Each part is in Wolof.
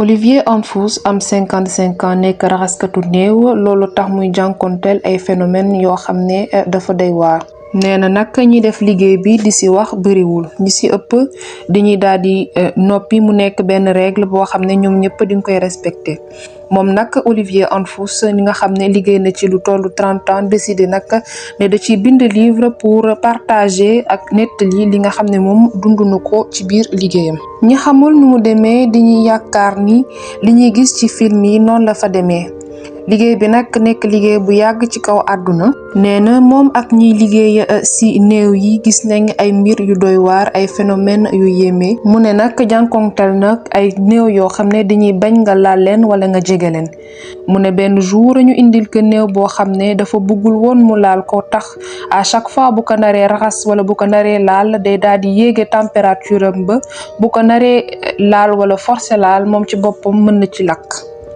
Olivier Anfous am 55 ans nekk raxaskatu néew loolu tax muy jànkonteel ay phénomène yoo xam ne dafa doy waar. nee na nag ñi def liggéey bi di si wax bëriwul ñi si ëpp dañuy daal di noppi mu nekk benn règle boo xam ne ñoom ñëpp di nga koy respecté. moom nag Olivier Anfous ni nga xam ne liggéey na ci lu tollu 30 ans décidé nag ne da ciy bind livre pour partager ak nettali li nga xam ne moom dund na ko ci biir liggéeyam. ñi xamul nu mu demee dañuy yaakaar ni li ñuy gis ci film yi noonu la fa demee. liggéey bi nag nekk liggéey bu yàgg ci kaw àdduna. nee na moom ak ñiy liggéey si néew yi gis nañ ay mbir yu doy waar ay phénomène yu yéeme. mu ne nag jànkonteel nag ay néew yoo xam ne dañuy bañ nga laal leen wala nga jege leen. mu ne benn jour ñu indil ko néew boo xam ne dafa bëggul woon mu laal ko tax à chaque fois bu ko naree raxas wala bu ko naree laal day daal di yéege température am ba bu ko naree laal wala forcer laal moom ci boppam mën na ci lakk.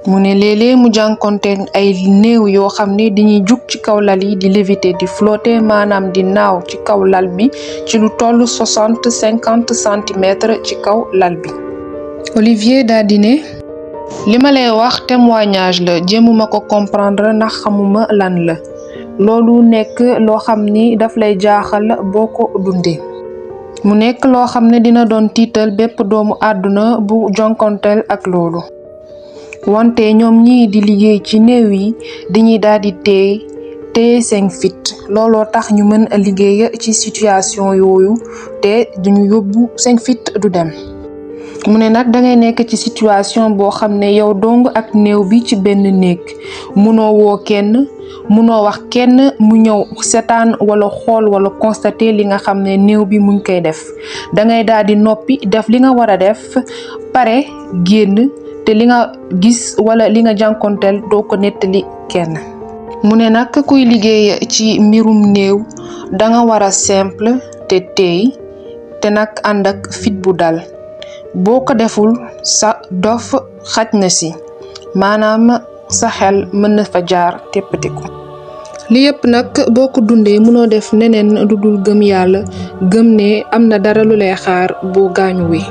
mu ne léeg-léeg mu jànkonte ay néew yoo xam ne dañuy jug ci kaw lal yi di léviter di flotter maanaam di naaw ci kaw lal bi ci lu toll 50 centimètres ci kaw lal bi. Olivier daal di ne li ma lay wax témoignage la jéemuma ko comprendre ndax xamuma lan la loolu nekk loo xam ni daf lay jaaxal boo ko dundee. mu nekk loo xam ne dina doon tiital bépp doomu àdduna bu jonkonteel ak loolu. wante ñoom ñii di liggéey ci néew yi dañuy daal di téye seen fit looloo tax ñu mën a liggéey ci situation yooyu te duñu yóbbu seen fit du dem. mu ne nag dangay nekk ci situation boo xam ne yow dong ak néew bi ci benn néeg munoo woo kenn munoo wax kenn mu ñëw seetaan wala xool wala constater li nga xam ne néew bi mu ngi koy def dangay daal di noppi def li nga war a def pare génn. te li nga gis wala li nga jànkonteel doo ko nettali kenn. mu ne nag kuy liggéey ci mbirum néew danga war a simple te teey te nag ànd ak fit bu dal boo ko deful sa dof xaj na si maanaam sa xel mën na fa jaar teppatiku. li yëpp nag boo ko dundee mënoo def neneen lu dul gëm yàlla gëm ne am na dara lu lay xaar boo gaañu wi.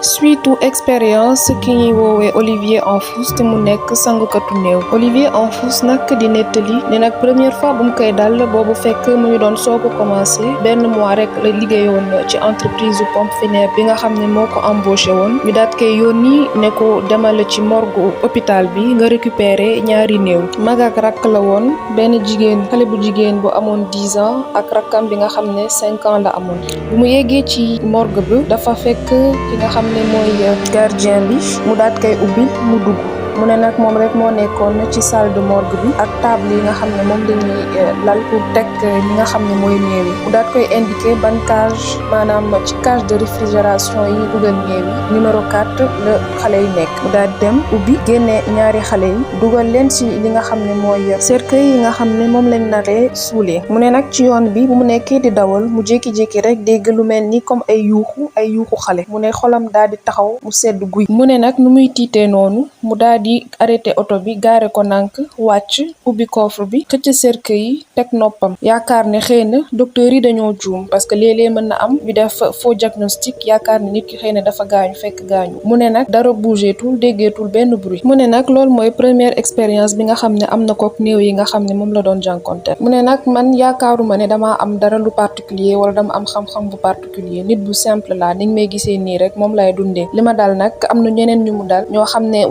suite expérience ki ñuy woowee Olivier Anfous te mu nekk sangukatu néew. Olivier Anfous nag di nettali ne nag première fois bu mu koy dal boobu fekk mu ngi doon soog a commencé benn mois rek la liggéeyoon ci entreprise pompe funèbre bi nga xam ne moo ko embauché woon ñu daat koy yónni ne ko demal ci morgue hôpital bi nga récupérer ñaari néew. mag ak rakk la woon benn jigéen xale bu jigéen bu amoon 10 ans ak rakkam bi nga xam ne 5 ans la amoon. bu mu yeggee ci morgue bi dafa fekk ki nga xam ne mooy gardien bi mu daat koy ubbi mu dugg. mu ne nag moom rek moo nekkoon ci salle de morgue bi ak table yi nga xam ne moom dañuy lal pour teg li nga xam ne mooy néew yi mu daat koy indiqué ban cage maanaam ci cage de réfrigération yi dugal néew yi numéro 4 la xale yi nekk. mu daat dem ubbi génne ñaari xale yi dugal leen ci li nga xam ne mooy cercueil yi nga xam ne moom lañ naree suulee. mu ne nag ci yoon bi bu mu nekkee di dawal mu jékki-jékki rek dégg lu mel ni comme ay yuuxu xale. mu ne xolam daal di taxaw mu sedd guy. mu ne nag nu muy tiitee noonu mu daal di arrêté oto bi gaare ko nànk wàcc ubbi coffre bi xëcc cercueil yi teg noppam yaakaar ne xëy na docteur yi dañoo juum parce que léeg-léeg mën na am ñu def faux diagnostic yaakaar ne nit ki xëy na dafa gaañu fekk gaañu. mu ne nag dara bougeetul déggeetul benn bruit. mu ne nag loolu mooy première expérience bi nga xam ne am na kook néew yi nga xam ne moom la doon jànkonteel. mu ne nag man yaakaaruma ne damaa am dara lu particulier wala dama am xam-xam bu particulier nit bu simple la ni nga may gisee nii rek moom lay dundee li ma dal nag am na ñeneen ñu mu dal ñoo xam ne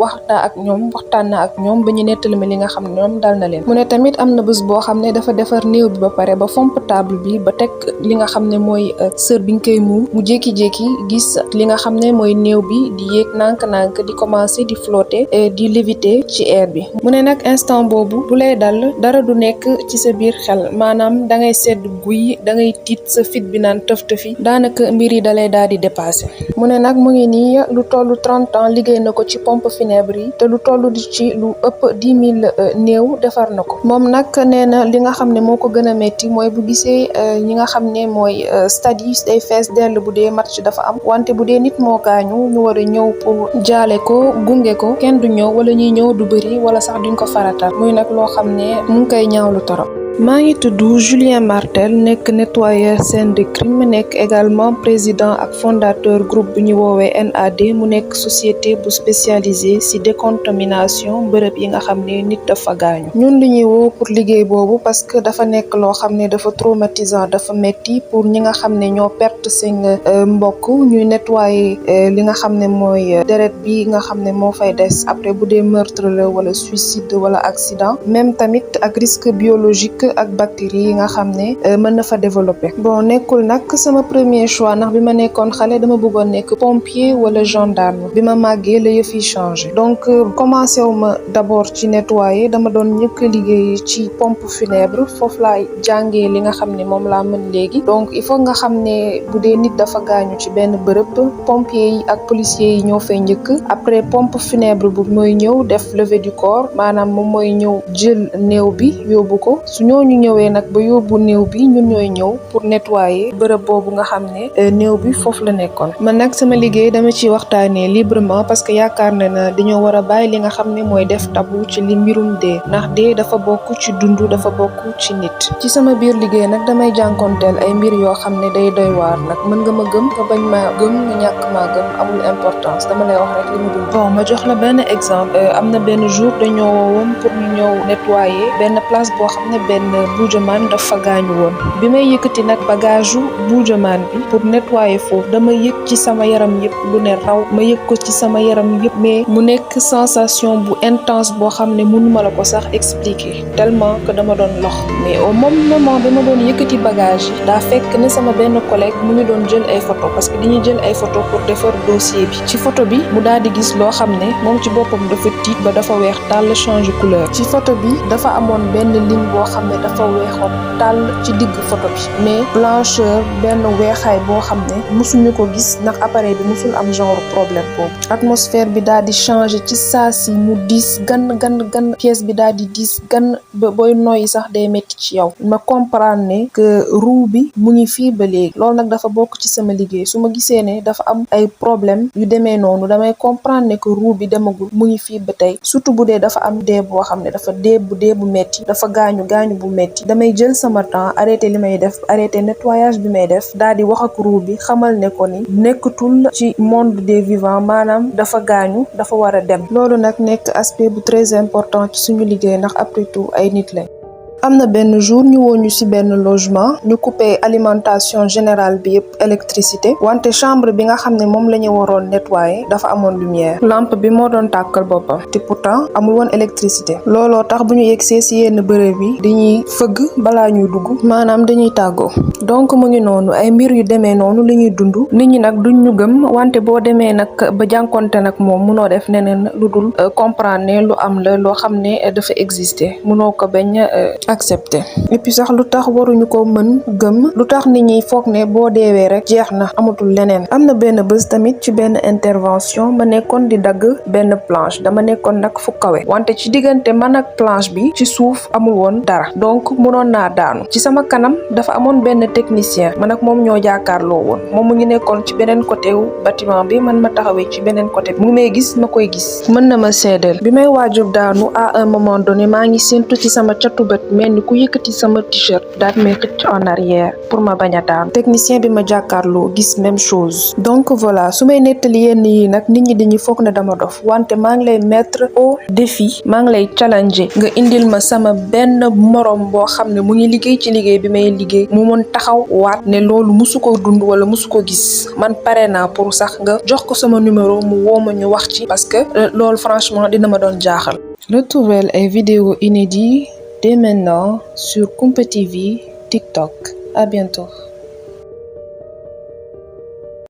waxtaan na ak ñoom ba ñu nettali ma li nga xam ne ñoom dal na leen. mu ne tamit am na bés boo xam ne dafa defar néew bi ba pare ba fomp table bi ba teg li nga xam ne mooy sër bi nga koy muur mu jékki-jékki gis li nga xam ne mooy néew bi di yéeg nànk-nànk di commencer di flotter et di léviter ci air bi. mu ne nag instant boobu bu lay dal dara du nekk ci sa biir xel maanaam da ngay sedd guy da ngay tiit sa fit bi naan tëf-tëfi daanaka mbir yi dalay daal di dépasser. mu ne nag mu ngi nii lu tollu 30 ans liggéey na ko ci pompe funèbre yi te lu tollu di ci lu ëpp 10 000 néew defar na ko. moom nag nee na li nga xam ne moo ko gën a metti mooy bu gisee ñi nga xam ne mooy stade yi day fees dell bu dee match dafa am wante bu dee nit moo gaañu ñu war a ñëw pour jaale ko gunge ko kenn du ñëw wala ñuy ñëw du bëri wala sax duñ ko faratal muy nag loo xam ne mu ngi koy ñaawlu torop. maa ngi tudd Julien Martel nekk nettoyeur scène de crime nekk également président ak fondateur groupe bu ñu woowee NAD mu nekk société bu spécialisée ci décontamination bërëb yi nga xam ne nit dafa gaañu. ñun li ñuy woo pour liggéey boobu parce que dafa nekk loo xam ne dafa traumatisant dafa metti pour ñi nga xam ne ñoo perte seen mbokk ñuy nettoyer li nga xam ne mooy deret bi nga xam ne moo fay des après bu dee meurtre la wala suicide wala accident même tamit ak risque biologique ak bactéries yi nga xam ne mën na fa développer. bon nekkul nag sama premier choix ndax bi ma nekkoon xale dama bëggoon nekk pompier wala gendarme bi ma màggee la yëf yi changé donc commencé wu ma d'abord ci nettoyer dama doon njëkk a liggéey ci pompe funèbre foofu laa jàngee li nga xam ne moom laa mën léegi donc il faut nga xam ne bu dee nit dafa gaañu ci benn bërëb pompier yi ak policiers yi ñoo fay njëkk après pompe funèbre bu mooy ñëw def levée du corps maanaam moom mooy ñëw jël néew bi yóbbu ko su ñooñu ñëwee nag ba yóbbu néew bi ñun ñooy ñëw pour nettoyer bërëb boobu nga xam ne néew bi foofu la nekkoon. man nag sama liggéey dama ci waxtaanee librement parce que yaakaar na dañoo war a bàyyi li nga xam ne mooy def tabu ci li mbirum dee ndax dee dafa bokk ci dund dafa bokk ci nit. ci sama biir liggéey nag damay jànkonteel ay mbir yoo xam ne day doy waar nag mën nga ma gëm nga bañ maa gëm nga ñàkk maa gëm amul importance dama lay wax rek li mu dund. bon ma jox la benn exemple am na benn jour dañoo woowoon pour ñu ñëw nettoyer benn place boo xam ne benn buujamaan dafa gaañu woon bi may yëkkati nag bagage u buujamaan bi pour nettoyer foofu dama yëg ci sama yaram yëpp lu ne raw ma yëg ko ci sama yaram yëpp mais mu nekk sensation bu intense boo xam ne mënuma la ko sax expliquer tellement que dama doon lox mais au même moment bi ma doon yëkkati bagage yi daa fekk ne sama benn collègue mu ngi doon jël ay photo parce que dañuy jël ay photo pour defar dossier bi ci photo bi mu daal di gis loo xam ne moom ci boppam dafa tiit ba dafa weex tàll change couleur ci photo bi dafa amoon benn ligne boo xam ne dafa weexoon tàll ci digg photo bi mais blancheur benn weexaay boo xam ne musuñu ko gis ndax appareil bi musul am genre problème boobu atmosphère bi daal di changer ci saa si mu diis gan pièce bi daal di diis gan ba booy noyyi sax day metti ci yow ma comprendre ne que roue bi mu ngi fii ba léegi loolu nag dafa bokk ci sama liggéey su ma gisee ne dafa am ay problème yu demee noonu damay comprendre ne que roue bi demagul mu ngi fii ba tey surtout bu dee dafa am dee boo xam ne dafa dee bu metti dafa gaañu bu metti damay jël sama temps arrêté li may def arrêté nettoyage bi may def daal di wax ak roue bi xamal ne ko ni nekkatul ci monde des vivants maanaam dafa gaañu dafa war a dem loolu nag nekk aspect bu très important ci suñu liggéey ndax après tout ay nit lañ. am na benn jour ñu woñu ci benn logement ñu coupé alimentation générale bi yëpp électricité wante chambre bi nga xam ne moom la ñu waroon nettoyer dafa amoon lumière lampe bi moo doon tàkkal boppam te pourtant amul woon électricité looloo tax bu ñu yegsee ci yenn bërëb yi dañuy fëgg balaa ñuy dugg maanaam dañuy tàggoo donc mu ngi noonu ay mbir yu demee noonu la ñuy dund nit ñi nag duñ ñu gëm wante boo demee nag ba jànkonte nag moom munoo def neneen lu dul comprendre ne lu am la loo xam ne dafa exister munoo ko bañ accepté et puis sax lu tax waruñu ko mën gëm lu tax nit ñi foog ne boo deewee rek jeex na amatul leneen am na benn bés tamit ci benn intervention ma nekkoon di dagg benn planche dama nekkoon nag fu kawe wante ci diggante man ak planche bi ci suuf amul woon dara donc mënoon naa daanu ci sama kanam dafa amoon benn technicien man ak moom ñoo jàkkaarloo woon moom mu ngi nekkoon ci beneen côté wu bâtiment bi man ma taxawee ci beneen côté bi mu may gis ma koy gis mën na ma seedeel bi may waajur daanu à un moment donné maa ngi séntu ci sama catu bët mel ni ku yëkkati sama t-shirt daal may xëcc en arrière pour ma bañ a daanu technicien bi ma jàkkaarloo gis même chose donc voilà su may nettali yenn yi nag nit ñi dañuy foog ne dama dof wante maa ngi lay mettre au défi maa ngi lay challenger nga indil ma sama benn morom boo xam ne mu ngi liggéey ci liggéey bi may liggéey mu mën taxaw waat ne loolu musu ko dund wala musu ko gis man pare naa pour sax nga jox ko sama numéro mu woo ma ñu wax ci parce que loolu franchement dina ma doon jaaxal. Retrouvez ay vidéos inédites dès maintenant sur Kumpa TV, TikTok. À bientôt.